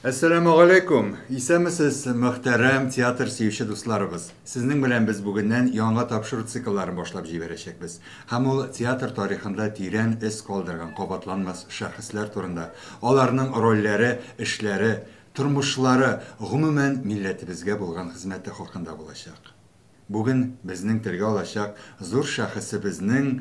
Әссәламегаләйкүм! Исәнмесез, мөхтәрәм театр сөюче дусларыбыз! Сезнең белән без бүгеннән яңа тапшыру циклларын башлап җибәрәчәкбез. Һәм ул театр тарихында тирән эз калдырган кабатланмас шәхесләр турында, аларның рольләре, эшләре, тормышлары, гомумән, милләтебезгә булган хезмәте хакында булачак. Бүген безнең телгә алачак зур шәхесебезнең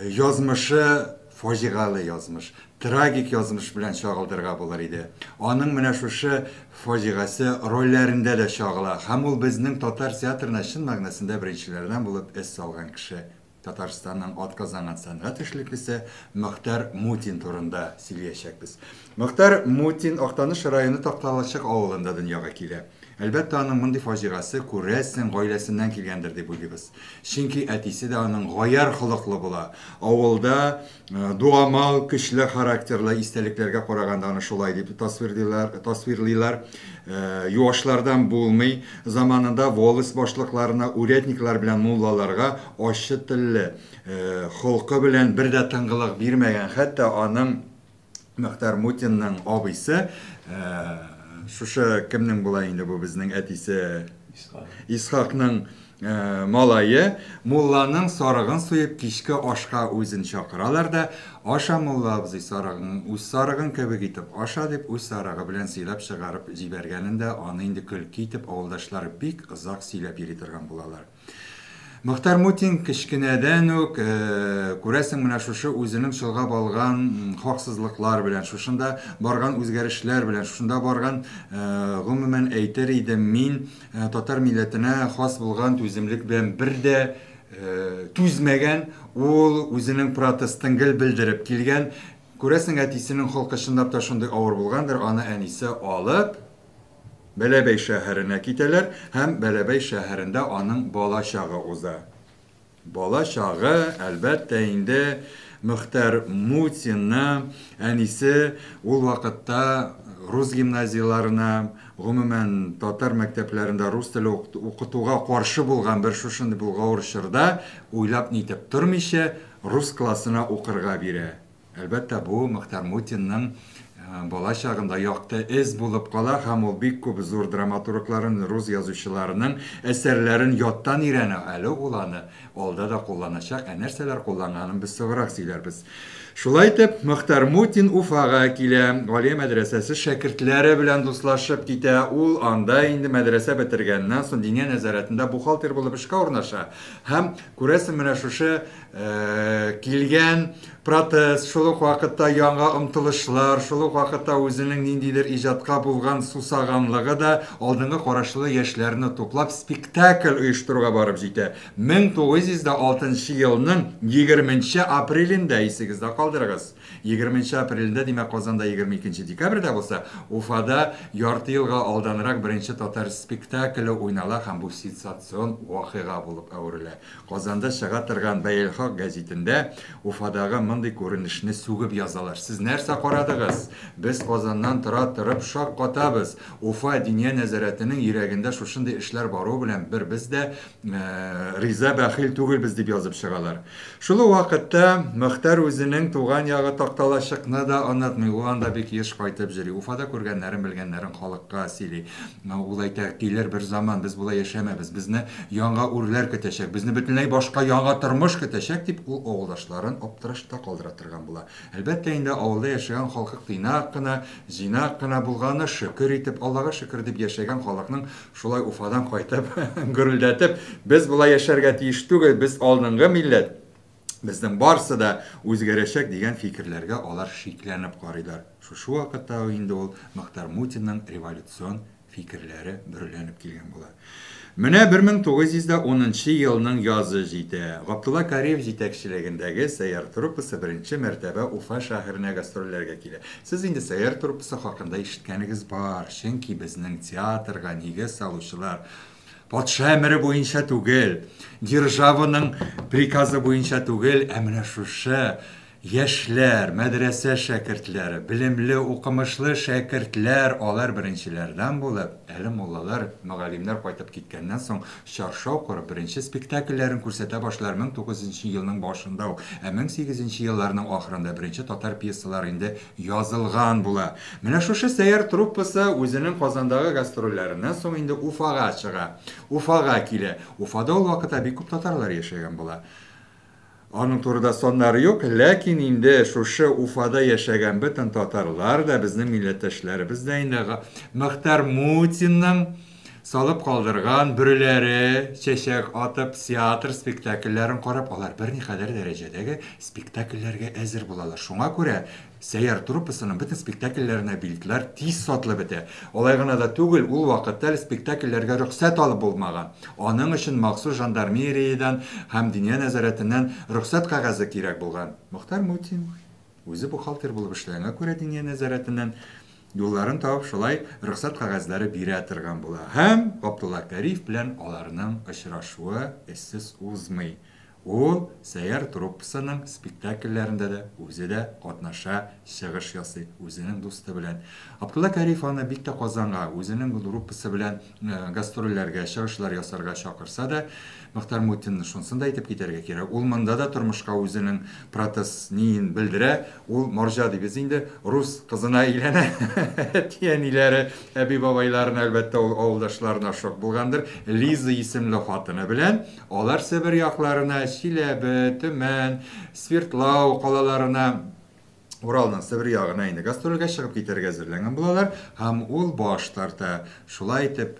язмышы фаҗигале язмыш, трагик язмыш белән чагылдырырга булыр иде. Аның менә шушы фаҗигасе рольләрендә дә чагыла һәм ул безнең татар театрына чын мәгънәсендә беренчеләрдән булып эз салган кеше. Татарстанның атказанган сәнгать эшлеклесе Мөхтәр Мутин турында сөйлиячәкбез. Мөхтәр Мутин Актаныш районы Такталачык авылында дөньяга килә. Әлбәттә, аның мондый фаҗигасе, күрәсең, гаиләсеннән килгәндер дип уйлыйбыз. Чөнки әтисе дә аның гаярь холыклы була. Авылда дуамал, көчле характерлы, истәлекләргә караганда аны шулай дип тасвирлыйлар, тасвирлыйлар. Юашлардан булмый. Заманында волость башлыкларына, урядниклар белән муллаларга ачы телле, холкы белән бер дә тынгылык бирмәгән. Хәтта аның Мөхтәр Мутинның абыйсы, шушы кемнең була инде бу безнең әтисе? Исхакның малае, мулланың сарыгын суеп кичке ашка үзен чакыралар да, аша мулла абзый сарыгың, үз сарыгың кебек итеп аша дип, үз сарыгы белән сыйлап чыгарып җибәргәнен дә аны инде көлке итеп авылдашлары бик озак сөйләп йөри торган булалар. Мөхтәр Мутин кечкенәдән үк, күрәсең, менә шушы үзенең чолгап алган хаксызлыклар белән, шушында барган үзгәрешләр белән, шушында барган, гомумән әйтер идем мин, татар милләтенә хас булган түземлек белән бер дә түзмәгән, ул үзенең протестын гел белдереп килгән. Күрәсең, әтисенең холкы чынлап та шундый авыр булгандыр, аны әнисе алып, Бәләбәй шәһәренә китәләр һәм Бәләбәй шәһәрендә аның бала чагы уза. Бала чагы, әлбәттә инде, Мөхтәр Мутинны әнисе ул вакытта рус гимназияләренә, гомумән, татар мәктәпләрендә рус теле укытуга каршы булган бер шушындый болгавыр чорда уйлап-нитеп тормыйча, рус классына укырга бирә. Әлбәттә, бу Мөхтәр Мутинның бала чагында якты эз булып кала һәм ул бик күп зур драматургларын, рус язучыларының әсәрләрен яттан өйрәнә. Әле ул аны алда да кулланачак, ә нәрсәләр кулланганын без соңрак сөйләрбез. Шулай итеп, Мөхтәр Мутин Уфага килә, Галия мәдрәсәсе шәкертләре белән дуслашып китә. Ул анда инде мәдрәсә бетергәннән соң Диния нәзарәтендә бухгалтер булып эшкә урнаша. Һәм, күрәсең, менә шушы килгән протест, шул ук вакытта яңа омтылышлар, шул ук вакытта үзенең ниндидер иҗатка булган сусаганлыгы да алдынгы карашлы яшьләрне туплап спектакль оештыруга барып җитә. 1906 елның 20 нче апрелендә, исегездә калдырыгыз, 20 нче апрелендә, димәк, Казанда 22 декабрьдә булса, Уфада ярты елга алданрак беренче татар спектакле уйнала һәм бу сенсацион вакыйга булып әверелә. Казанда чыга торган Бәйелхак гәзитендә Уфадагы мондый күренешне сүгеп язалар. Сез нәрсә карадыгыз? Без Казаннан тора торып шаккатабыз. Уфа Диния нәзарәтенең йөрәгендә шушындый эшләр баруы белән бер без дә риза бәхил түгелбез, дип язып чыгалар. Шул ук вакытта Мөхтәр үзенең туган ягы Такталачыкны да онытмый. Ул анда бик еш кайтып йөри. Уфада күргәннәрен, белгәннәрен халыкка сөйли. Ул әйтә, килер бер заман, без болай яшәмәбез, безне яңа үрләр көтәчәк, безне бөтенләй башка яңа тормыш көтәчәк, дип, ул авылдашларын аптырашта калдыра торган була. Әлбәттә инде, авылда яшәгән халкык тыйнак кына, җыйнак кына булганы, шөкер итеп, Аллага шөкер дип яшәгән халыкның шулай Уфадан кайтып, гөрелдәтеп, без болай яшәргә тиеш түгел, без алдынгы милләт, безнең барсы да үзгәрәчәк дигән фикерләргә алар шикләнеп карыйлар. Шушы вакытта ук инде ул Мөхтәр Мутинның революцион фикерләре бөреләнеп килгән була. Менә 1910 нчы елның язы җитә. Габдулла Кариев җитәкчелегендәге Сәйяр труппасы беренче мәртәбә Уфа шәһәренә гастрольләргә килә. Сез инде Сәйяр труппасы хакында ишеткәнегез бар, чөнки безнең театрга нигез салучылар, Патша әмере буенча түгел, державаның приказы буенча түгел, ә менә шушы Яшьләр, мәдрәсә шәкертләре, белемле, укымышлы шәкертләр, алар беренчеләрдән булып, әле муллалар, мөгаллимнәр кайтып киткәннән соң, чаршау корып, беренче спектакльләрен күрсәтә башлар 1900 нче елның башында ук, ә 1800 нче елларның ахырында беренче татар пьесалары инде язылган була. Менә шушы Сәйяр труппасы үзенең Казандагы гастрольләреннән соң инде Уфага чыга, Уфага килә. Уфада ул вакытта бик күп татарлар яшәгән була. Аның турыда саннары юк, ләкин инде шушы Уфада яшәгән бөтен татарлар да, безнең милләттәшләребез дә инде Мөхтәр Мутинның салып калдырган бөреләре чәчәк атып, театр спектакльләрен карап, алар берникадәр дәрәҗәдәге спектакльләргә әзер булалар. Шуңа күрә Сәйяр труппасының бөтен спектакльләренә билетлар тиз сатылып бетә. Алай гына да түгел, ул вакытта әле спектакльләргә рөхсәт алып булмаган. Аның өчен махсус жандармериядән һәм Диния нәзарәтеннән рөхсәт кәгазе кирәк булган. Мохтар Мутин үзе бухгалтер булып эшләгәнгә күрә Диния нәзарәтеннән юлларын табып шулай рөхсәт кәгазьләре бирә торган була. Һәм Габдулла Кариев белән аларның очрашуы эзсез узмый. Ул Сәйяр труппасының спектакльләрендә дә үзе дә катнаша, чыгыш ясый, үзенең дусты белән. Абдулла Кариев аны бик тә Казанга, үзенең труппасы белән гастрольләргә, чыгышлар ясарга чакырса да, Мөхтәр Мутинны шунысын да әйтеп китәргә кирәк, ул монда да тормышка үзенең протест ниен белдерә, ул марҗа дибез инде, рус кызына әйләнә, әти-әниләре, әби-бабайларына, әлбәттә, ул авылдашларына шок булгандыр, Лиза исемле хатыны белән Алар Себер якларына, Чиләбе, Төмән, Свердлау калаларына, Уралның Себер ягына инде гастрольгә чыгып китәргә әзерләнгән булалар һәм ул баш тарта. Шулай итеп,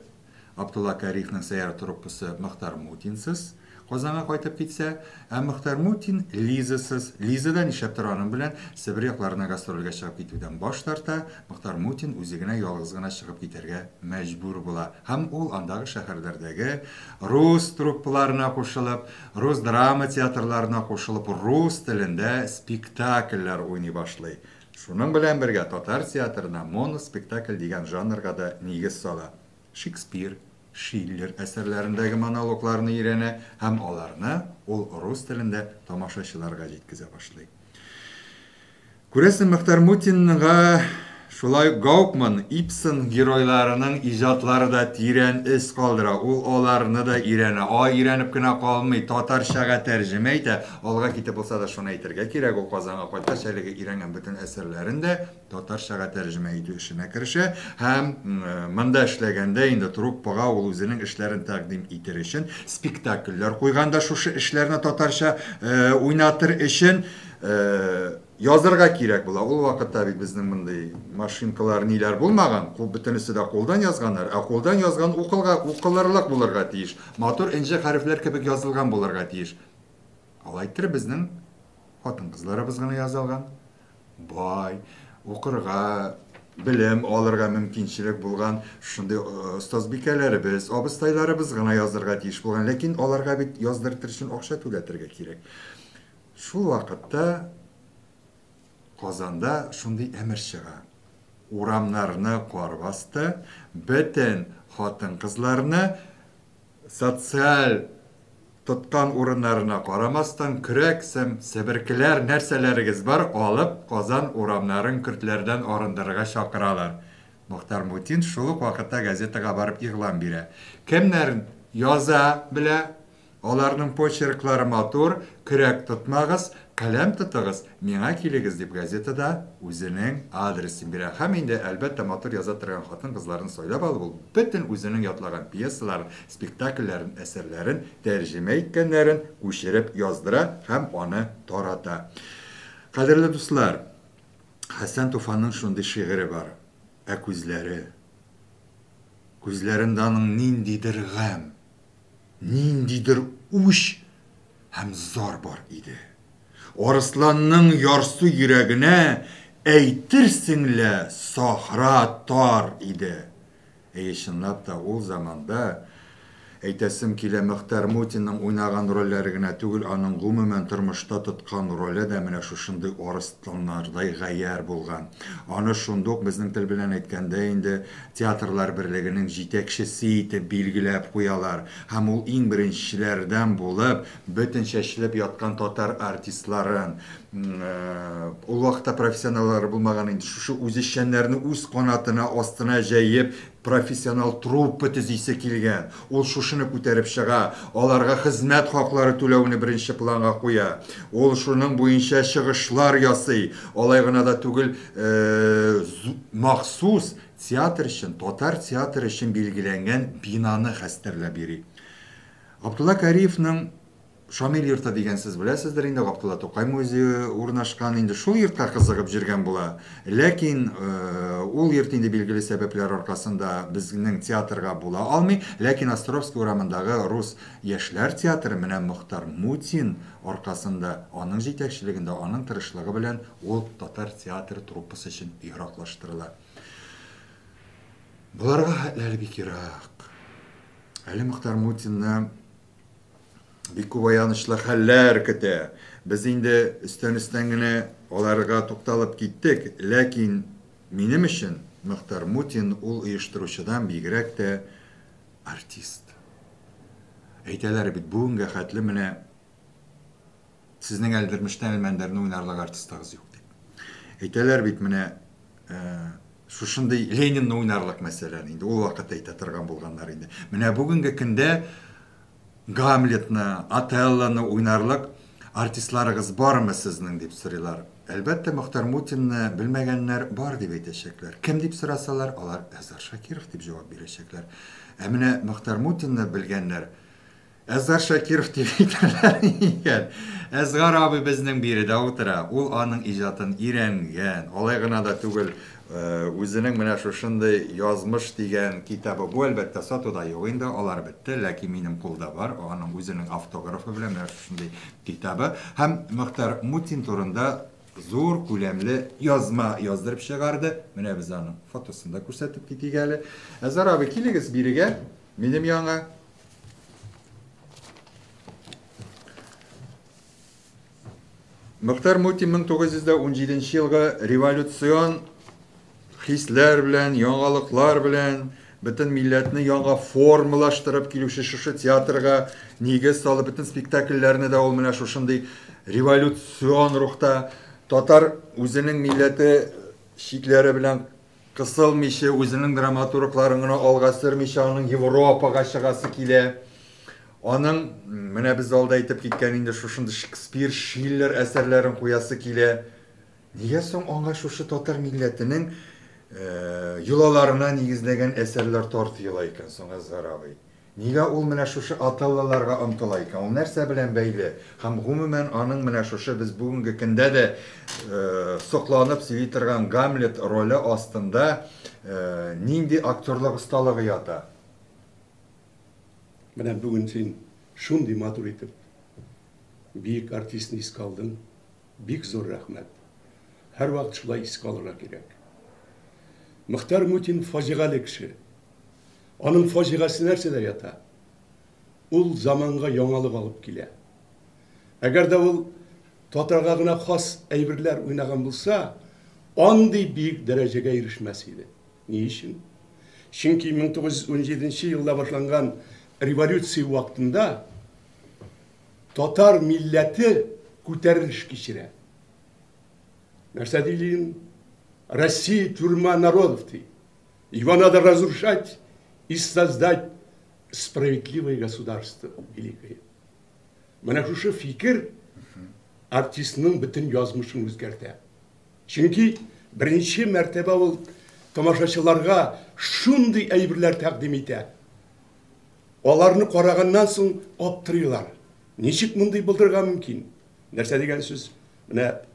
Абдулла Кариевның Сәйяр труппасы Мөхтәр Мутинсыз Казанга кайтып китсә, ә Мөхтәр Мутин Лизасыз, Лиза да нишләптер аның белән Себер якларына гастрольгә чыгып китүдән баш тарта, Мөхтәр Мутин үзе генә ялгыз гына чыгып китәргә мәҗбүр була. Һәм ул андагы шәһәрләрдәге рус труппаларына кушылып, рус драма театрларына кушылып, рус телендә спектакльләр уйный башлый. Шуның белән бергә татар театрына моноспектакль дигән жанрга да нигез сала. Шекспир, Шиллер әсәрләрендәге монологларны өйрәнә һәм аларны ул рус телендә тамашачыларга җиткезә башлый. Күрәсең, Мөхтәр Мутинга шулай ук Гауптман, Ибсен геройларының иҗатлары да тирән эз калдыра. Ул аларны да өйрәнә. Ай өйрәнеп кенә калмый, татарчага тәрҗемә итә. Алга китеп булса да шуны әйтергә кирәк, ул Казанга кайткач әлеге өйрәнгән бөтен әсәрләрен дә татарчага тәрҗемә итү эшенә керешә һәм монда эшләгәндә инде труппага ул үзенең эшләрен тәкъдим итер өчен спектакльләр куйганда шушы эшләрне татарча уйнатыр өчен язырга кирәк була. Ул вакытта бит безнең мондый машинкалар ниләр булмаган, кул бөтенесе дә кулдан язганнар. Ә кулдан язган укылга укылырлык булырга тиеш. Матур энҗе хәрефләр кебек язылган булырга тиеш. Алай иттереп безнең хатын-кызларыбыз гына яза алган. Бай, укырга, белем алырга мөмкинчелек булган шундый остазбикәләребез, абыстайларыбыз гына язырга тиеш булган. Ләкин аларга бит яздыртыр өчен акча түләтергә кирәк. Шул вакытта Казанда шундый әмер чыга. Урамнарны кар басты, бөтен хатын-кызларны социаль тоткан урыннарына карамастан, көрәк сәм себеркеләр, нәрсәләрегез бар, алып, Казан урамнарын көртләрдән арындырырга чакыралар. Мохтар Мутин шул ук вакытта газетага барып игълан бирә. Кемнәр яза белә, Аларның почерклары матур, көрәк тотмагыз, каләм тотыгыз, миңа килегез, дип газетада үзенең адресын бирә. Һәм инде, әлбәттә, матур яза торган хатын-кызларны сайлап алып, ул бөтен үзенең ятлаган пьесаларын, спектакльләрен, әсәрләрен, тәрҗемә иткәннәрен күчереп яздыра һәм аны тарата. Кадерле дуслар, Хәсән Туфанның шундый шигыре бар, Ә күзләре. Күзләрендә аның ниндидер гамь. Ниндидер үч һәм зар бар иде. Арысланның ярсу йөрәгенә әйтерсең лә сахра тар иде. Әйе, чынлап та ул заманда Әйтәсем килә, Мөхтәр Мутинның уйнаган рольләре генә түгел, аның гомумән тормышта тоткан роле дә менә шушындый арысланнардай гаярь булган. Аны шундук, безнең тел белән әйткәндә инде, Театрлар берлегенең җитәкчесе итеп билгеләп куялар. Һәм ул иң беренчеләрдән булып, бөтен чәчелеп яткан татар артистларын, ул вакытта профессионаллары булмаган инде, шушы үзешчәннәрне үз канатына, астына җәеп, профессионал труппа төзисе килгән. Ул шушыны күтәреп чыга, аларга хезмәт хаклары түләүне беренче планга куя. Ул шуның буенча чыгышлар ясый. Алай гына да түгел, махсус театр өчен, татар театры өчен билгеләнгән бинаны хәстәрләп йөри. Габдулла Кариевның Шамил йорты дигән сез беләсездер инде, Габдулла Тукай музее урнашкан, инде шул йортка кызыгып җөргән була. Ләкин ул йорт инде билгеле сәбәпләр аркасында безнең театрга була алмый. Ләкин Островский урамындагы рус яшьләр театры менә Мохтар Мутин аркасында, аның җитәкчелегендә, аның тырышлыгы белән ул татар театры труппасы өчен яраклаштырыла. Боларга хәтле әле бик ерак. Әле Мохтар Мутинны бик күп аянычлы хәлләр көтә. Без инде өстән-өстән генә аларга тукталып киттек, ләкин минем өчен Мөхтәр Мутин ул оештыручыдан бигрәк тә артист. Әйтәләр бит, бүгенгә хәтле менә сезнең Әлдермештән Әлмәндәрне уйнарлык артистыгыз юк дип. Әйтәләр бит менә шушындый Ленинны уйнарлык мәсәлән, инде ул вакытта әйтә торган булганнар инде. Менә бүгенге көндә Гамлетны, Отеллоны уйнарлык артистларыгыз бармы сезнең дип сорыйлар. Әлбәттә, Мохтар Мутинны белмәгәннәр бар дип әйтәчәкләр. Кем дип сорасалар, алар Әзһар Шакиров дип җавап бирәчәкләр. Ә менә Мохтар Мутинны белгәннәр Әзгар Шакиров дип әйтәләр икән. Әзгар абый безнең биредә утыра. Ул аның иҗатын өйрәнгән. Алай гына да түгел, үзенең менә шушындый Язмыш дигән китабы. Бу, әлбәттә, сатуда юк инде, алар бетте, ләкин минем кулда бар. Аның үзенең автографы белән менә шушындый китабы. Һәм Мөхтәр Мутин турында зур күләмле язма яздырып чыгарды. Менә без аның фотосын да күрсәтеп китик әле. Әзгар абый, килегез бирегә, минем янга. Мөхтәр Мутин 1917 елгы революцион хисләр белән, яңалыклар белән, бөтен милләтне яңа формалаштырып килүче шушы театрга нигез салып, бөтен спектакльләрне дә ул менә шушындый революцион рухта татар үзенең милләте чикләре белән Кысылмыйча, үзенең драматургларын гына алга сөрмичә, аның Европага чыгасы килә. Аның, менә без алда әйтеп киткән инде шушындый Шекспир, Шиллер әсәрләрен куясы килә. Нигә соң аңа шушы татар милләтенең йолаларына нигезләгән әсәрләр тартыла икән соң, Әзһар абый? Нигә ул менә шушы Отеллоларга омтыла икән? Ул нәрсә белән бәйле? Һәм гомумән аның менә шушы без бүгенге көндә дә сокланып сөйли торган Гамлет роле астында нинди актерлык осталыгы ята? Менә бүген син шундый матур итеп бөек артистны искә алдың. Бик зур рәхмәт. Һәрвакыт шулай искә алырга кирәк. Мөхтәр Мутин фаҗигале кеше. Аның фаҗигасе нәрсәдә ята? Ул заманга яңалык алып килә. Әгәр дә ул татарга гына хас әйберләр уйнаган булса, андый биек дәрәҗәгә ирешмәс иде. Ни өчен? Чөнки 1917 елда башланган революция вакытында татар милләте күтәрелеш кичерә. Нәрсә ди Ленин? Россия тюрьма народов ди. Его надо разрушать и создать справедливое государство великое. Менә шушы фикер артистның бөтен язмышын үзгәртә. Чөнки беренче мәртәбә ул тамашачыларга шундый әйберләр тәкъдим итә. Аларны караганнан соң аптырыйлар. Ничек мондый булдырырга мөмкин? Нәрсә дигән сүз? Менә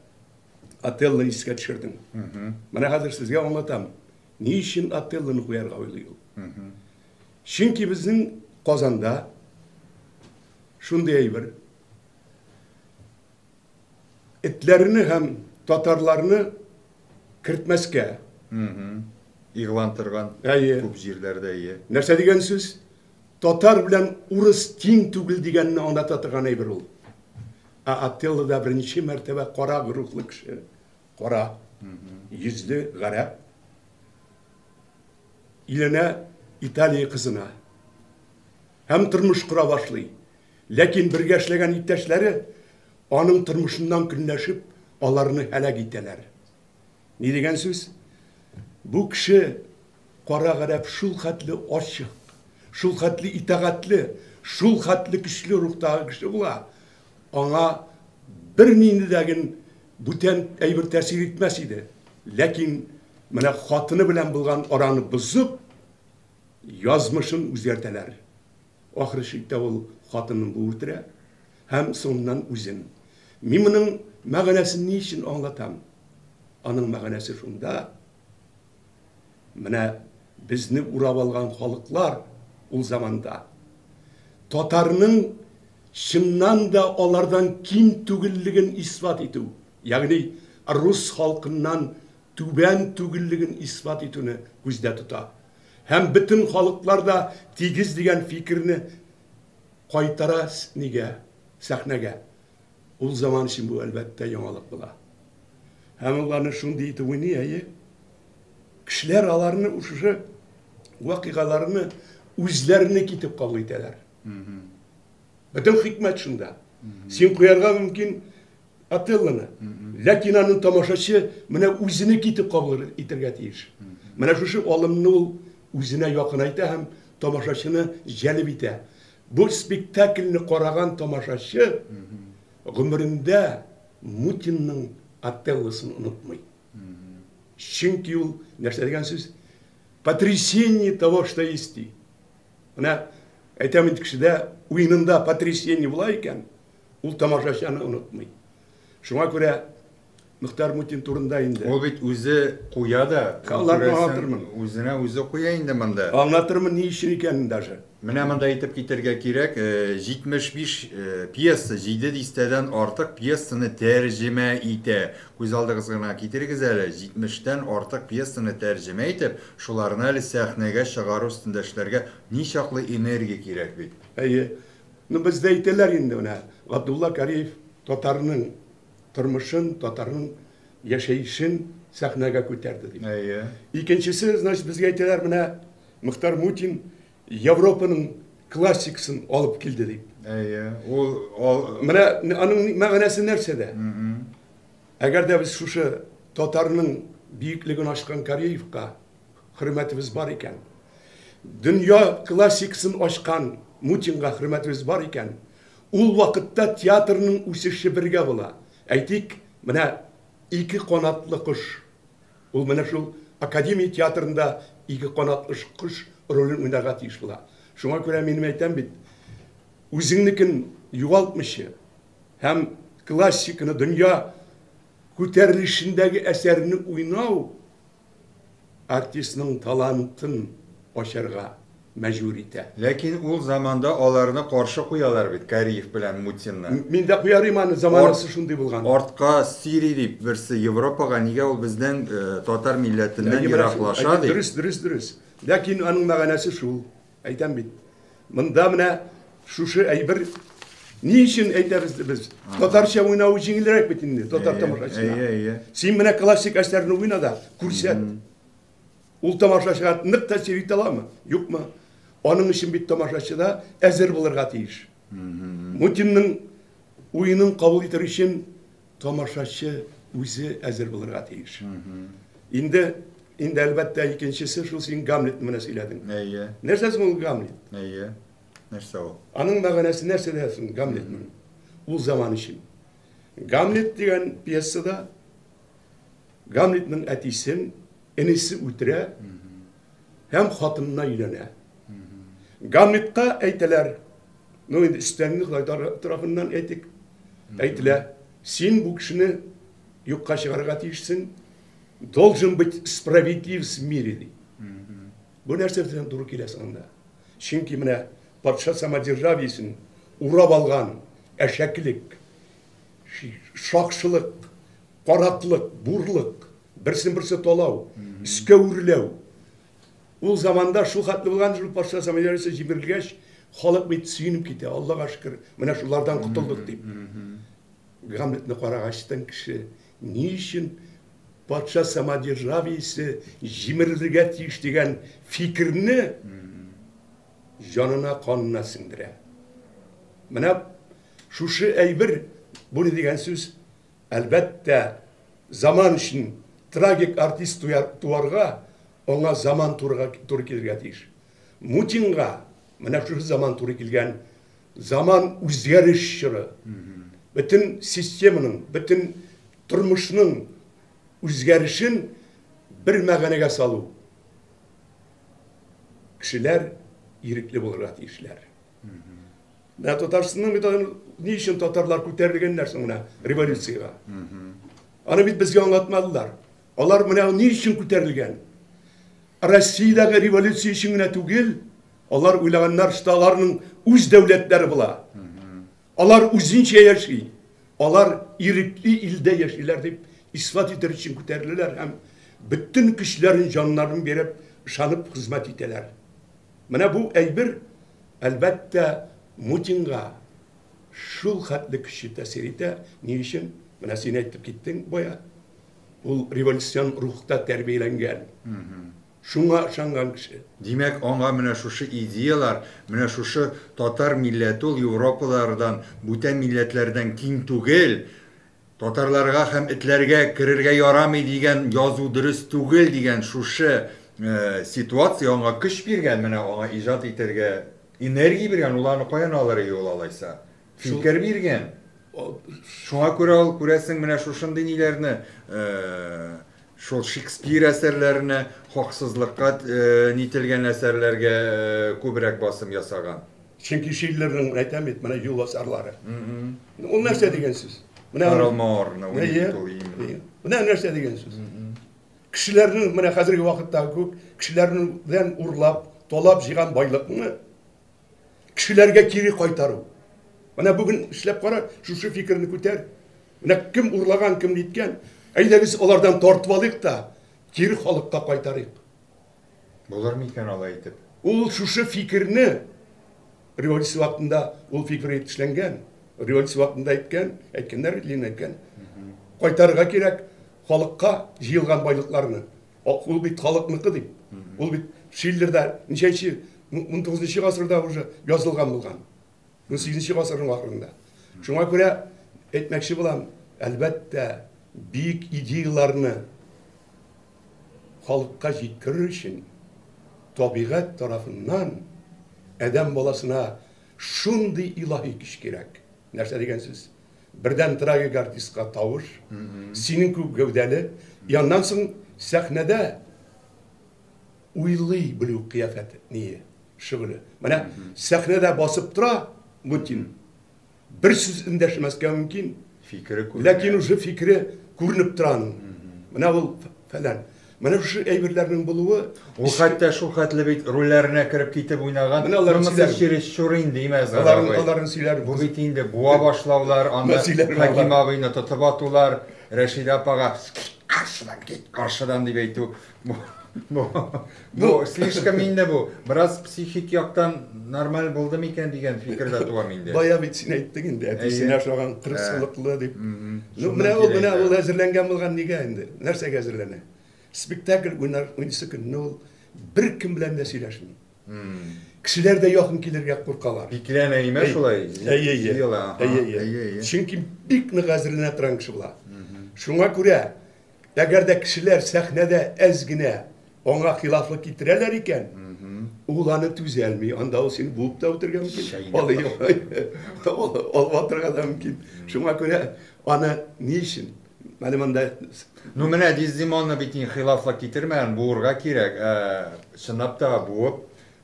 Отеллоны искә төшердең. Менә хәзер сезгә аңлатам. Ни өчен Отеллоны куярга уйлый ул? Чөнки безнең Казанда шундый әйбер. Этләрне һәм татарларны кертмәскә. Игълан торган күп җирләрдә, әйе. Нәрсә дигән сүз? Татар белән урыс тиң түгел дигәнне аңлата торган әйбер ул. Ә Отеллода беренче мәртәбә кара рухлы кеше, кара йөзле гарәп өйләнә Италия кызына һәм тормыш кора башлый. Ләкин бергә эшләгән иптәшләре аның тормышыннан көнләшеп, аларны һәлак итәләр. Ни дигән сүз? Бу кеше кара гарәп шул хәтле ачык, шул хәтле итагатьле, шул хәтле көчле рухтагы кеше була. Аңа бернинди дә ген бүтән әйбер тәэсир итмәс иде. Ләкин менә хатыны белән булган араны бозып, язмышын үзгәртәләр. Ахыр чиктә ул хатынын буып үтерә һәм соңыннан үзен. Мин моның мәгънәсен ни өчен аңлатам? Аның мәгънәсе шунда, менә безне урап алган халыклар ул заманда татарның чыннан да алардан ким түгеллеген исбат итү, ягъни рус халкыннан түбән түгеллеген исбат итүне күздә тота. Һәм бөтен халыклар да тигез дигән фикерне кайтара нигә, сәхнәгә. Ул заман өчен бу, әлбәттә, яңалык була. Һәм ул аны шундый итеп уйный, әйе. Кешеләр аларны шушы вакыйгаларны үзләренеке итеп кабул итәләр. Бөтен хикмәт шунда. Син куярга мөмкин Отеллоны. Ләкин аны тамашачы менә үзенеке итеп кабул итәргә тиеш. Менә шушы алымны ул үзенә якынайта һәм тамашачыны җәлеп итә. Бу спектакльне караган тамашачы гомерендә Мутинның Отеллосын онытмый. Чөнки ул нәрсә дигән сүз? Потрясение того, что есть. Менә әйтәм инде кешедә уенында потрясение була икән, ул тамашачы аны онытмый. Шуңа күрә Мөхтәр Мутин турында инде. Ул бит үзе куя да. Аларны аңлатырмын. Үзенә үзе куя инде монда. Аңлатырмын ни өчен икәнен даже. Менә монда әйтеп китәргә кирәк, 75 пьеса, 7 дистәдән артык пьесаны тәрҗемә итә. Күз алдыгызга гына китерегез әле, 70-тән артык пьесаны тәрҗемә итеп, шуларны әле сәхнәгә чыгару өстендә эшләргә ничаклы энергия кирәк бит. Әйе. Ну, бездә әйтәләр инде менә, Габдулла Кариев татарның тормышын, татарның яшәешен сәхнәгә күтәрде дип. Әйе. Икенчесе, значит, безгә әйтәләр менә Мөхтәр Мутин Европаның классикасын алып килде дип. Әйе. Ул ал... Менә аның мәгънәсе нәрсәдә? Әгәр дә без шушы татарның биеклеген ачкан Кариевка хөрмәтебез бар икән, дөнья классикасын ачкан Мутинга хөрмәтебез бар икән, ул вакытта театрның үсеше бергә була. Әйтик, менә ике канатлы кош. Ул менә шул академия театрында ике канатлы кош ролен уйнарга тиеш була. Шуңа күрә минем әйтәм бит, үзеңнекен югалтмыйча һәм классиканы дөнья күтәрелешендәге әсәрне уйнау артистның талантын ачарга мәҗбүр итә. Ләкин ул заманда аларны каршы куялар бит, Кариев белән Мутинны. Мин дә куярыйм аны, заманасы шундый булган. Артка сөйри дип, берсе Европага, нигә ул бездән татар милләтеннән ераклаша дип. Дөрес, дөрес, дөрес. Ләкин аның мәгънәсе шул, әйтәм бит. Монда менә шушы әйбер ни өчен әйтәбез без? Татарча уйнау җиңелрәк бит инде, татар тамашачысына. Әйе, әйе. Син менә классик әсәрне уйна да, күрсәт. Ул тамашачыга нык тәэсир итә аламы? Юкмы? Аның өчен бит тамашачы да әзер булырга тиеш. Мутинның уенын кабул итер өчен тамашачы үзе әзер булырга тиеш. Инде инде әлбәттә икенчесе шул син Гамлетны менә сөйләдең. Әйе. Нәрсә соң ул Гамлет? Әйе. Нәрсә ул? Аның мәгънәсе нәрсәдә соң Гамлетның? Ул заман өчен. Гамлет дигән пьесада Гамлетның әтисен энесе үтерә һәм хатынына өйләнә. Гамлетка әйтәләр, ну инде өстәнге Ходай тарафыннан әйтик, әйтелә, син бу кешене юкка чыгарырга тиешсең, должен быть справедлив в мире, ди. Бу нәрсә белән туры килә соң анда? Чөнки менә патша самодержавиесен урап алган әшәкелек, шакшылык, караклык, бурлык, берсен-берсе талау, өскә үрләү. Ул заманда шул хәтле булган, шул патша самодержавиесе җимерелгәч, халык бит сөенеп китә, Аллага шөкер, менә шулардан котылдык дип. Гамлетны карагачтын кеше ни өчен патша самодержавиесе җимерелергә тиеш дигән фикерне җанына, канына сеңдерә. Менә шушы әйбер, бу ни дигән сүз? Әлбәттә, заман өчен трагик артист туарга, аңа заман турыга туры килергә тиеш. Мутинга менә шушы заман туры килгән, заман үзгәреш чоры. Бөтен системаның, бөтен тормышның үзгәрешен бер мәгънәгә салу. Кешеләр ирекле булырга тиешләр. Менә Татарстанның бит ни өчен татарлар күтәрелгәннәр соң менә революциягә? Аны бит безгә аңлатмадылар. Алар менә ни өчен күтәрелгән? Россиядәге революция өчен генә түгел, алар уйлаганнар, что аларның үз дәүләтләре була. Алар үзенчә яши. Алар ирекле илдә яшиләр дип исбат итәр өчен күтәреләләр һәм бөтен көчләрен, җаннарын биреп, ышанып хезмәт итәләр. Менә бу әйбер, әлбәттә, Мутинга шул хәтле көчле тәэсир итә. Ни өчен? Менә син әйтеп киттең бая. Ул революцион рухта тәрбияләнгән. Шуңа ышанган кеше. Димәк, аңа менә шушы идеялар, менә шушы татар милләте ул европалардан, бүтән милләтләрдән ким түгел, Татарларга һәм этләргә керергә ярамый дигән язу дөрес түгел дигән шушы ситуация аңа көч биргән, менә аңа иҗат итәргә энергия биргән, ул аны каян алыр иде ул алайса? Фикер биргән. Шуңа күрә ул, күрәсең, менә шушындый ниләрне, шул Шекспир әсәрләренә, хаксызлыкка нителгән әсәрләргә күбрәк басым ясаган. Чөнки Шиллерның, әйтәм бит, менә юлбасарлары. Ул нәрсә дигән сүз? Менә Карл Маорны уйный ул именно. Менә нәрсә дигән сүз. Кешеләрнең менә хәзерге вакыттагы күк кешеләрдән урлап, талап җыйган байлыкны кешеләргә кире кайтару. Менә бүген эшләп кара, шушы фикерне күтәр. Менә кем урлаган, кем ниткән, әйдәгез алардан тартып алыйк та, кире халыкка кайтарыйк. Булыр микән алай итеп? Ул шушы фикерне революция вакытында ул фикер эшләнгән. Революция вакытында әйткән, әйткәннәр бит, Ленин әйткән. Кайтарырга кирәк халыкка җыелган байлыкларны. Ул бит халыкныкы дип. Ул бит Шиллерда ничәнче 19 гасырда уже язылган булган. 18 гасырның ахырында. Шуңа күрә әйтмәкче булам, әлбәттә, бөек идеяларны халыкка җиткерер өчен табигать тарафыннан адәм баласына шундый илаһи көч кирәк. Нәрсә дигән сүз? Бердән трагик артистка тавыш, синең күк гәүдәле, и аннан соң сәхнәдә уйлый белү кыяфәте, ние, шөгыле. Менә сәхнәдә басып тора Мутин, бер сүз эндәшмәскә мөмкин. Фикере күренә. Ләкин уже фикере күренеп тора аның. Менә ул фәлән. Менә шушы әйберләрнең булуы. Ул хәтта шул хәтле бит рольләренә кереп китеп уйнаган. Менә аларны Монысы чересчур инде, имә Әзгар абый. Аларын сөйләр. Бу бит инде буа башлаулар, анда Хәким абыйны тотып атулар, Рәшидә апага каршыдан кит, каршыдан дип әйтү. Бу, бу слишком инде бу. Бераз психик яктан нормаль булды микән дигән фикер дә туа миндә. Бая бит син әйттең инде, әтисенә ошаган кырыс холыклы дип. Ну, менә ул, менә ул әзерләнгән булган нигә инде? Нәрсәгә әзерләнә? Спектакль уйнар уйныйсы көнне ул беркем белән дә сөйләшми. Кешеләр дә якын килергә куркалар. Бикләнә име шулай? Әйе, әйе. Әйе, Чөнки бик нык әзерләнә торган кеше була. Шуңа күрә Әгәр дә кешеләр сәхнәдә әз генә аңа хилафлык китерәләр икән, ул аны түзәлми. Анда ул сине буып та үтергә мөмкин. Алып атырга да мөмкин. Шуңа күрә аны ни өчен? Менә монда Ну менә Дездемона бит инде хилафлык китермәгән, буырга кирәк. Ә, чынлап та буып,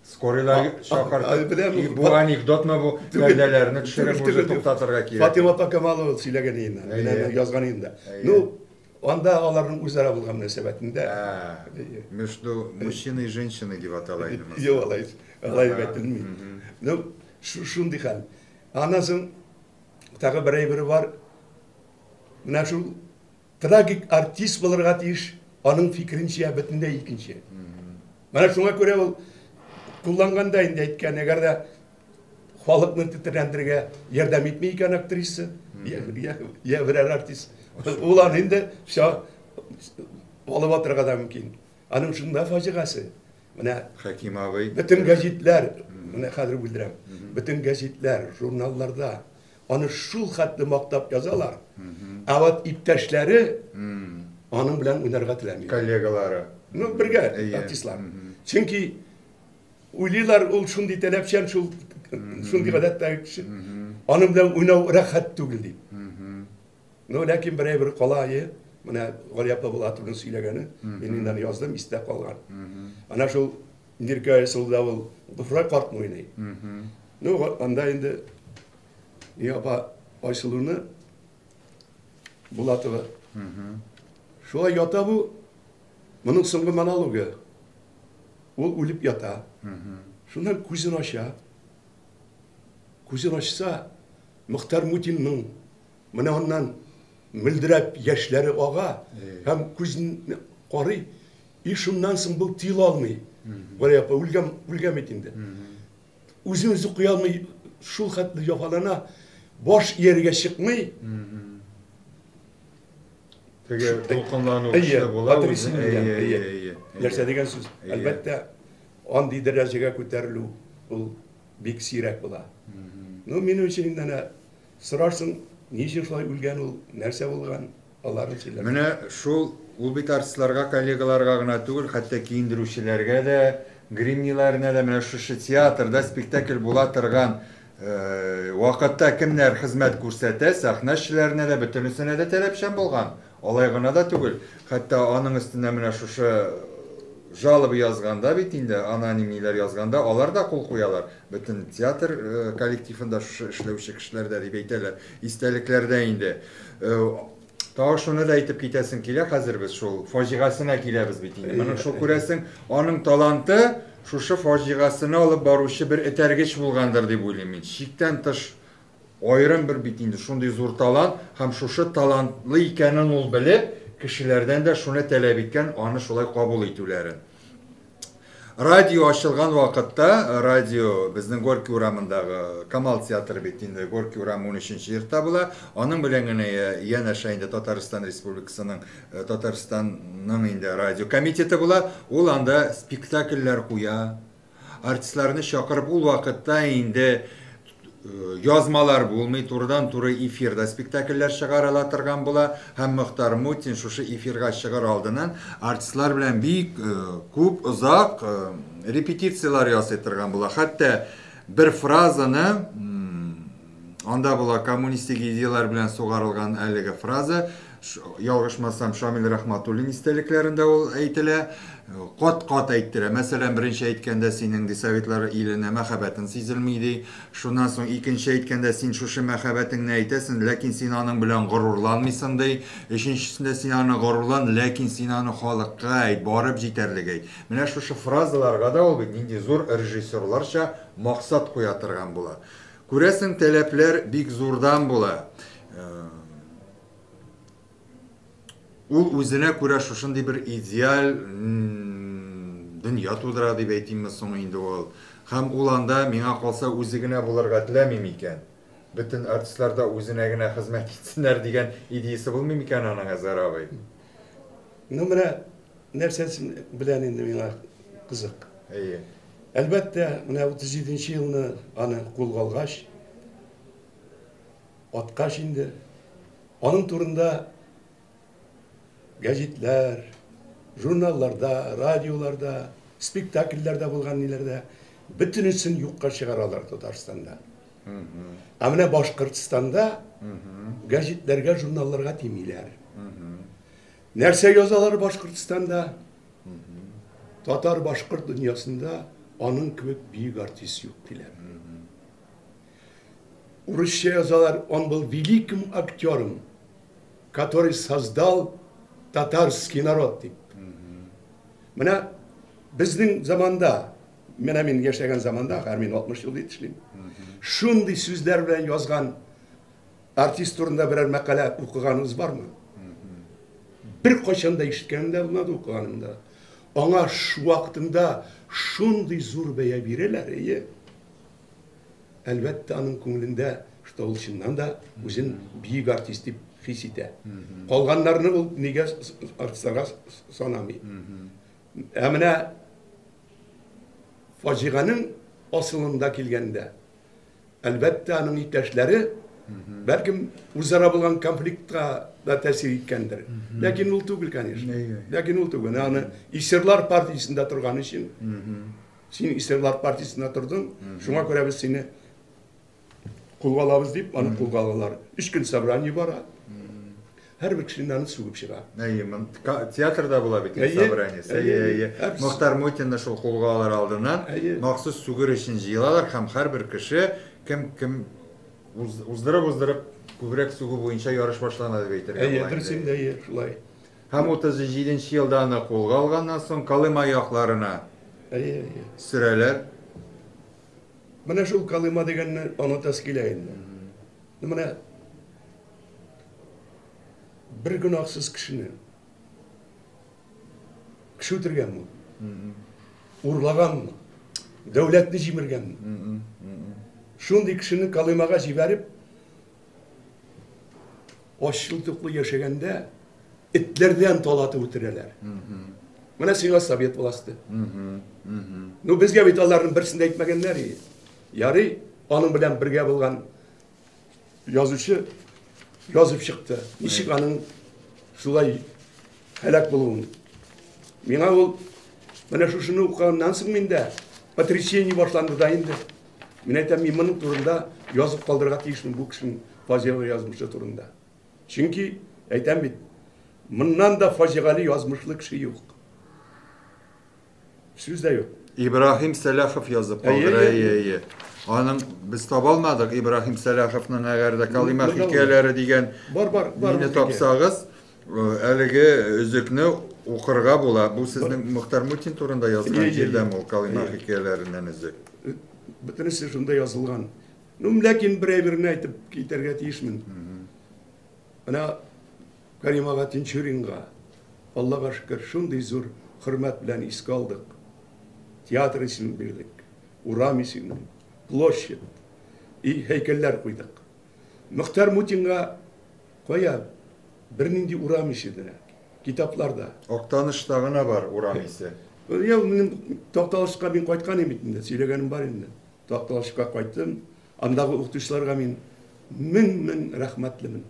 скорыйлар чакыртып, бу анекдотмы бу, пәрдәләрне төшереп уже туктатырга кирәк. Фатима апа Камалова сөйләгән инде, менә язган инде. Ну, Анда аларның үзара булган мөнәсәбәтендә. Между мужчиной и женщиной дип атала инде монысы. Юк, алай, алай дип әйтелми. Ну, шундый хәл. Аннан соң тагы бер әйбер бар. Менә шул трагик артист булырга тиеш, аның фикеренчә бөтенләй икенче. Менә шуңа күрә ул кулланганда инде әйткән, әгәр дә халыкны тетрәндерергә ярдәм итми икән актриса, я берәр артист, ул аны инде все алып атырга да мөмкин. Аның шунда фаҗигасе. Менә Хәким абый. Бөтен гәзитләр, менә хәзер бүлдерәм. Бөтен гәзитләр, журналларда аны шул хәтле мактап язалар. Ә вот иптәшләре аның белән уйнарга теләми. Коллегалары. Ну, бергә артистлар. Чөнки уйлыйлар, ул шундый таләпчән, шул шундый гадәттәге кеше. Аның белән уйнау рәхәт түгел дип. Ну, ләкин берәй бер кала ае, менә Галия апа Булатованың сөйләгәне, мин инде аны яздым, истә калган. Ана шул Миркә Айсылуда ул Гофрай картны уйный. Ну, анда инде ни апа Айсылуны Булатова. Шулай ята бу, моның соңгы монологы. Ул үлеп ята. Шуннан күзен ача. Күзен ачса, Мөхтәр Мутинның менә аннан мөлдерәп яшьләре ага һәм күзен карый. И шуннан соң был тыела алмый. Галия апа үлгән, үлгән бит инде. Үзен үзе куя алмый, шул хәтле яфалана, баш ияргә чыкмый. Теге дулкынлану көчле була. Нәрсә дигән сүз? Әлбәттә, андый дәрәҗәгә күтәрелү ул бик сирәк була. Ну, минем өчен инде әнә сорарсың, ни өчен шулай үлгән ул, нәрсә булган, аларын сөйләр. Менә шул, ул бит артистларга, коллегаларга гына түгел, хәтта киендерүчеләргә дә, гримниләренә дә менә шушы театрда спектакль була торган вакытта кемнәр хезмәт күрсәтә, сәхнә эшчеләренә дә, бөтенесенә дә таләпчән булган. Алай гына да түгел, хәтта аның өстенә менә шушы жалоба язганда бит инде, аноним ниләр язганда, алар да кул куялар. Бөтен театр коллективында шушы эшләүче кешеләр дә дип әйтәләр. Истәлекләрдә инде. Тагы шуны да әйтеп китәсем килә, хәзер без шул фаҗигасенә киләбез бит инде. Моның шул күрәсең, аның таланты шушы фаҗигасенә алып баручы бер этәргеч булгандыр дип уйлыйм мин. Чиктән тыш аерым бер бит инде шундый зур талант һәм шушы талантлы икәнен ул белеп, кешеләрдән дә шуны таләп иткән, аны шулай кабул итүләрен. Радио ачылган вакытта, радио безнең Горький урамындагы Камал театры бит инде Горький урамы 13 йортта була. Аның белән генә янәшә инде Татарстан Республикасының Татарстанның инде радио комитеты була. Ул анда спектакльләр куя. Артистларны чакырып, ул вакытта инде язмалар булмый, турыдан-туры эфирда спектакльләр чыгарыла торган була. Һәм Мөхтәр Мутин шушы эфирга чыгыр алдыннан артистлар белән бик күп озак репетицияләр ясый торган була. Хәтта бер фразаны анда була коммунистик идеялар белән сугарылган әлеге фраза. Ялгышмасам, Шамил Рахматуллин истәлекләрендә ул әйтелә. Кат-кат әйттерә. Мәсәлән, беренче әйткәндә синең ди советлар иленә мәхәббәтең сизелми ди. Шуннан соң икенче әйткәндә син шушы мәхәббәтеңне әйтәсең, ләкин син аның белән горурланмыйсың ди. Өченчесендә син аны горурлан, ләкин син аны халыкка әйт, барып җитәрлек әйт. Менә шушы фразаларга да ул бит нинди зур режиссерларча максат куя торган була. Күрәсең, таләпләр бик зурдан була. Ул үзенә күрә шушындый бер идеаль дөнья тудыра дип әйтимме соң инде ул. Һәм ул анда, миңа калса, үзе генә булырга теләми микән? Бөтен артистлар да үзенә генә хезмәт итсеннәр дигән идеясе булмый микән аның, Әзһәр абый? Ну, менә нәрсәсе белән инде миңа кызык. Әйе. Әлбәттә, менә 37 елны аны кулга алгач, аткач инде, аның турында гәҗитләр, журналларда, радиоларда, спектакльләрдә булган ниләрдә бөтенесен юкка чыгаралар Татарстанда. Ә менә Башкортстанда гәҗитләргә, журналларга тимиләр. Нәрсә язалар Башкортстанда? Татар башкорт дөньясында аның кебек бөек артист юк диләр. Урысча язалар, он был великим актером, который создал татарский народ дип. Менә безнең заманда, менә мин яшәгән заманда, хәзер мин 60 ел дип эшлим. Шундый сүзләр белән язган артист турында берәр мәкалә укыганыгыз бармы? Бер кайчан да ишеткәнем дә булмады, укыганым да. Аңа вакытында шундый зур бәя бирәләр, әйе. Әлбәттә, аның күңелендә, что ул чыннан да үзен бөек артист дип хис итә. Калганнарны ул нигә артистларга санамый. Ә менә фаҗиганең асылында килгәндә, әлбәттә, аның иптәшләре, бәлкем, үзара булган конфликтка да тәэсир иткәндер. Ләкин ул түгел, конечно. Ләкин ул түгел. Аны эсерлар партиясендә торган өчен, син эсерлар партиясендә тордың, шуңа күрә без сине кулга алабыз дип, аны кулга алалар. 3 көн собрание бара. Һәрбер кешене аны сүгеп чыга. Әйе, театрда була бит собрание. Әйе, әйе. Мохтар Мутинны шул кулга алыр алдыннан махсус сүгер өчен җыелалар һәм һәрбер кеше кем кем уздырып-уздырып күбрәк сүгү буенча ярыш башлана дип әйтергә була. Әйе, дөрес инде, әйе, шулай. Һәм 37 нче елда аны кулга алганнан соң Колыма якларына әйе, әйе. сөрәләр. Менә шул Колыма дигәнне онытасы килә инде. Менә бер гөнаһсыз кешене кеше үтергәнме? Урлаганмы? Дәүләтне җимергәнме? Шундый кешене Колымага җибәреп, ачлы-туклы яшәгәндә этләрдән талатып үтерәләр. Менә сиңа совет власте. Ну, безгә бит аларның берсен дә әйтмәгәннәр. Ярый, аның белән бергә булган язучы язып чыкты. Ничек аның шулай һәлак булуын. Миңа ул менә шушыны укыганнан соң миндә потрясение башланды да инде. Мин әйтәм, мин моның турында язып калдырырга тиешмен, бу кешенең фаҗигале язмышы турында. Чөнки, әйтәм бит, моннан да фаҗигале язмышлы кеше юк. Сүз дә юк. Ибраһим Сәлахов язып калдыра, әйе, әйе. Аның без таба алмадык Ибраһим Сәлаховның әгәр дә Калима хикәяләре дигән бар, бар, бар, мине тапсагыз, әлеге өзекне укырга була. Бу сезнең Мохтар Мутин турында язган җирдәме ул Калима хикәяләреннән өзек? Бөтенесе шунда язылган. Ну, ләкин бер әйберне әйтеп китәргә тиешмен. Менә Кәрим ага Тинчуринга, Аллага шөкер, шундый зур хөрмәт белән искә алдык. Театр исемен бирдек, урам исемен, площадь и һәйкәлләр куйдык. Мөхтәр Мутинга кая бернинди урам исеме дә, китапларда. Актанышта гына бар урам исе. Я, минем Такталышка мин кайткан идем бит инде, сөйләгәнем бар инде. Такталышка кайттым, андагы укытучыларга мин мең-мең рәхмәтлемен.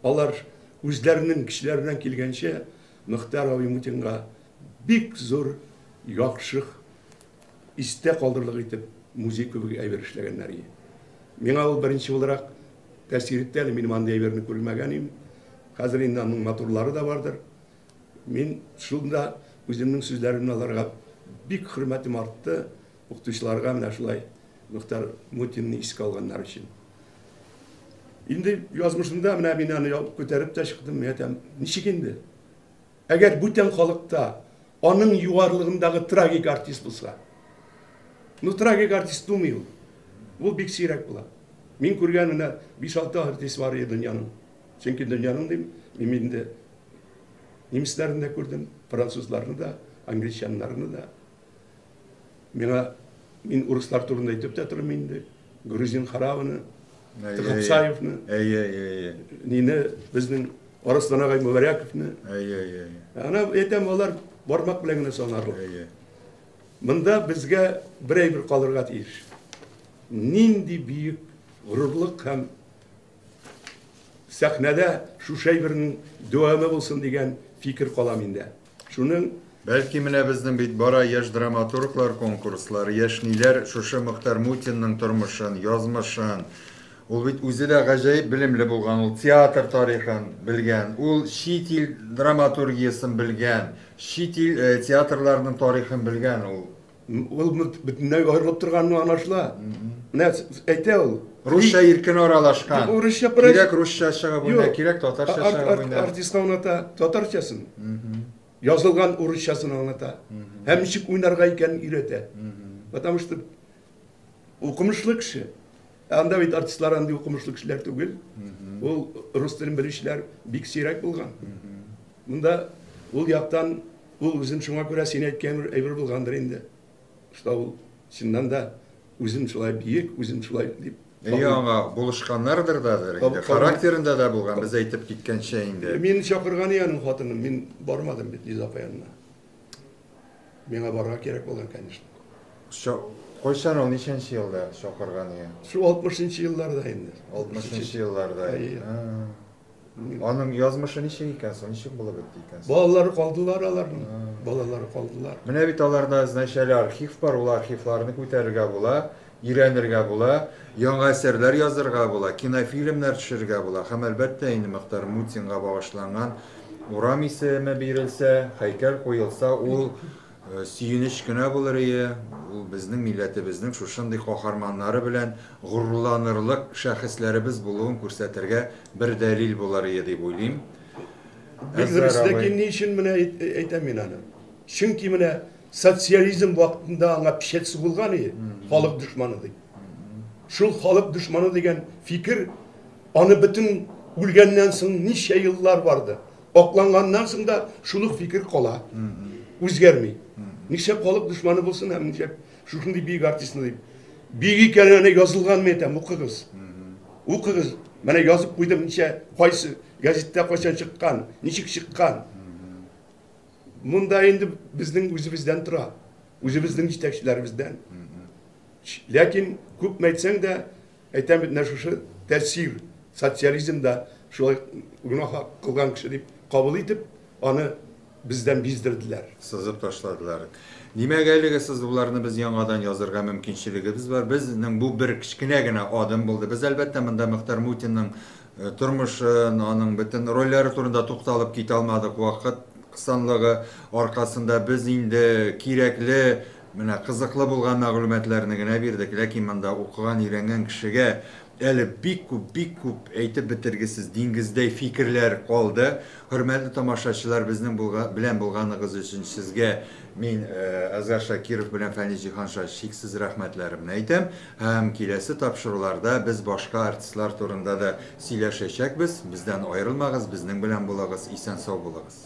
Алар үзләренең көчләреннән килгәнчә Мөхтәр абый Мутинга бик зур, яхшы, истә калдырырлык итеп музей кебек әйбер эшләгәннәр иде. Миңа ул беренче буларак тәэсир итте әле, минем андый әйберне күрмәгән идем. Хәзер инде аның матурлары да бардыр. Мин шунда үземнең сүзләремне аларга бик хөрмәтем артты, укытучыларга менә шулай Мөхтәр Мутинны искә алганнар өчен. Инде язмышында менә мин аны күтәреп тә чыктым, мин әйтәм, ничек инде? Әгәр бүтән халыкта аның югарылыгындагы трагик артист булса, ну трагик артист тумый ул. Ул бик сирәк була. Мин күргән менә 5-6 артист бар иде дөньяның. Чөнки дөньяның дим, мин инде немецләрне дә күрдем, французларны да, англичаннарны да. Миңа мин урыслар турында әйтеп тә тормыйм инде. Грузин Хараваны, Тыгыпсаевны. Әйе, әйе, әйе. Нине безнең Арыслан агай Мубаряковны. Әйе, әйе, әйе. Ана әйтәм, алар бармак белән генә санарлык. Әйе. Монда безгә бер әйбер калырга тиеш. Нинди бөек горурлык һәм сәхнәдә шушы әйбернең дәвамы булсын дигән фикер кала миндә. Шуның Бәлки менә безнең бит бара яшь драматурглар конкурслары, яшь ниләр шушы Мөхтәр Мутинның тормышын, язмышын. Ул бит үзе дә гаҗәеп белемле булган, ул театр тарихын белгән, ул чит ил драматургиясен белгән, чит ил театрларының тарихын белгән ул. Ул бөтенләй аерылып торганны аңлашыла. Менә әйтә ул. Русча иркен аралашкан. Урысча кирәк русча чыгып уйна, кирәк татарча чыгып уйна. Артистка аңлата татарчасын. Язылган урысчасын аңлата. Һәм ничек уйнарга икәнен өйрәтә. Потому что укымышлы кеше. Ә анда бит артистлар андый укымышлы кешеләр түгел. Ул рус телен белүчеләр бик сирәк булган. Монда ул яктан Ул үзен шуңа күрә син әйткән бер әйбер булгандыр инде. Что ул чыннан да үзен шулай биек, үзен шулай дип. Әйе, аңа булышканнардыр дадыр инде. Характерында да булган, без әйтеп киткәнчә инде. Мин чакырган аның хатыным, мин бармадым бит Лиза апа янына. Миңа барырга кирәк булган, конечно. Кайчан ул, ничәнче елда чакырган ие? Шул 60 елларда инде. 60 елларда. Әйе. Аның язмышы ничек икән соң, ничек булып бетте икән соң? Балалары калдылар аларның. Балалары калдылар. Менә бит аларда, значит, әле архив бар, ул архивларны күтәрергә була, өйрәнергә була, яңа әсәрләр язырга була, кинофильмнар төшерергә була. Һәм, әлбәттә, инде Мөхтәр Мутинга багышланган урам исеме бирелсә, һәйкәл куелса, ул сөенеч кенә булыр ие. Ул безнең милләтебезнең шушындый каһарманнары белән горурланырлык шәхесләребез булуын күрсәтергә бер дәлил булыр ие дип уйлыйм. Бик дөрес, ләкин ни өчен менә әйтәм мин аны? Чөнки менә социализм вакытында аңа печать сугылган ие, халык дошманы дип. Шул халык дошманы дигән фикер аны бөтен үлгәннән соң ничә еллар барды. Акланганнан соң да шул ук фикер кала. Үзгәрми. Нишләп халык дошманы булсын һәм нишләп шушындый бөек артистны дип. Бөек икәне әнә язылган мин әйтәм, укыгыз. Укыгыз. Менә язып куйдым ничә, кайсы газетта кайчан чыккан, ничек чыккан. Монда инде безнең үзебездән тора. Үзебезнең җитәкчеләребездән. Ләкин күпме әйтсәң дә, әйтәм бит, менә шушы тәэсир, социализмда шулай гөнаһ кылган кеше дип кабул итеп, аны бездән биздерделәр. Сызып ташладылар. Димәк, әлеге сызуларны без яңадан язырга мөмкинчелегебез бар. Безнең бу бер кечкенә генә адым булды. Без, әлбәттә, монда Мөхтәр Мутинның тормышын, аның бөтен рольләре турында тукталып китә алмадык. Вакыт кысанлыгы аркасында без инде кирәкле, менә кызыклы булган мәгълүматларны генә бирдек. Ләкин монда укыган, өйрәнгән кешегә әле бик күп, бик күп әйтеп бетергесез диңгездәй фикерләр калды. Хөрмәтле тамашачылар, безнең белән булганыгыз өчен сезгә мин Әзгар Шакиров белән Фәнис Җиһанша чиксез рәхмәтләремне әйтәм. Һәм киләсе тапшыруларда без башка артистлар турында да сөйләшәчәкбез. Бездән аерылмагыз, безнең белән булыгыз, исән-сау булыгыз.